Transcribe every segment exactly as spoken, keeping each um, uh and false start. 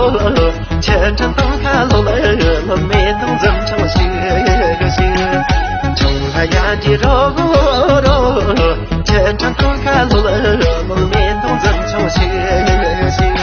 ཆེ་ཁྲ་དང་ཁ་ལོ་ལ་ལོ་མེ་དང་འཛུམ་ཆུང་ཞིག་ཞིག་ཆུང་ལ་ཡ་འདི་རོ་རོ། ཆེ་ཁྲ་དང་ཁ་ལོ་ལ་ལོ་མེ་དང་འཛུམ་ཆུང་ཞིག་ཞིག་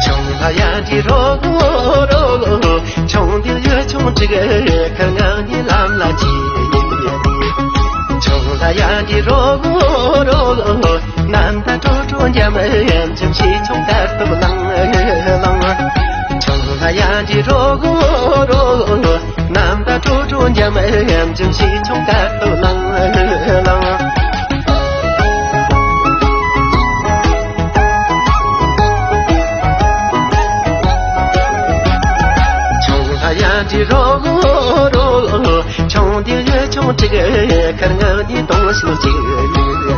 ཆུང་ལ་ཡ་འདི་རོ་རོ། ཆུང་འདི་ཡོད་ཆུང་ཅིག་ཁ་ངང་འདི་ལམ་ལ་ཅི། ཆུང་ལ་ཡ་འདི་རོ་རོ། ནམ་ཟླ་དྲོ་དྲོ་འཇམ་འཇམ་ཞིག་ཆུང་དཀར་སྟོབས་ལང་ལང་། ཆུང་ལ་ཡ་འདི་རོ་རོ། ནམ་ཟླ་དྲོ་དྲོ་འཇམ་འཇམ་ཞིག་ཆུང་དཀར་སྟོབས་ལང་ལང་། ཆུང་ལ་ཡ་འདི་རོ་རོ། ཆུང་འདི་ཡོད་ཆུང་ཅིག་ཁར་ང་འདི་གཏོང་ཞིག་ཅིག